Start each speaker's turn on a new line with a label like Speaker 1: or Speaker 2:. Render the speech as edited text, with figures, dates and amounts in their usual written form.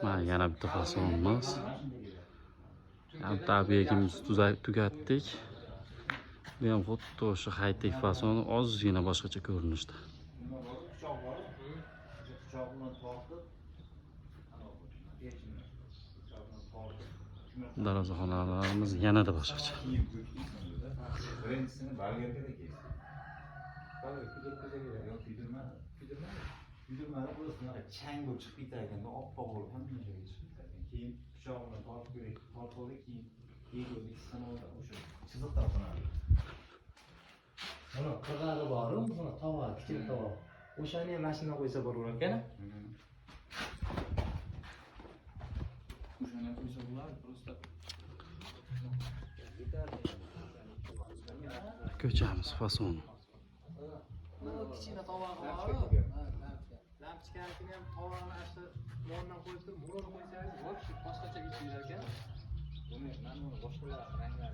Speaker 1: Mana yana bitta fasonimiz. Bitta obyektimizni tugatdik. Bu ham xuddi o'sha high-tech fasoni, ozgina boshqacha ko'rinishda.
Speaker 2: Nima bor? Pichoq bor. O'sha pichoq bilan tortib, anavi pichoq bilan tortib,
Speaker 1: Darvozaxonalarimiz yanada boshqacha.
Speaker 2: Kiyim ko'chdi. Birinchisini bolgarkada kesdik.
Speaker 3: Kuydirib qo'ysa kerak.
Speaker 2: Yo'q, kuydirmadi.
Speaker 3: Kuydirmadi.
Speaker 2: Kuydirmadi, просто shunaqa chang bo'lib chiqib ketar ekanda, oppoq bo'lib hamma joyga chiqib ketar ekan. Keyin pichoq bilan tortib ko'rdik, tortib oldik, keyin keyin sinib o'sha chiziqdan sinadi.
Speaker 3: Buni qirg'og'i boru, buni tovoq, kichik tovoq. O'shani ham mashina qo'ysa bo'lar ekan.
Speaker 4: O'shani qo'ysa bo'ladi, просто.
Speaker 1: Ko'chamiz fasoni.
Speaker 3: Kichkina tovog'i boru. Lampochkanikini ham tovog'ini shu yonidan qo'yib turib, muruni qo'ysangiz, вообще boshqacha ish yurar ekan.
Speaker 2: Buni mana buni boshqalar ranglar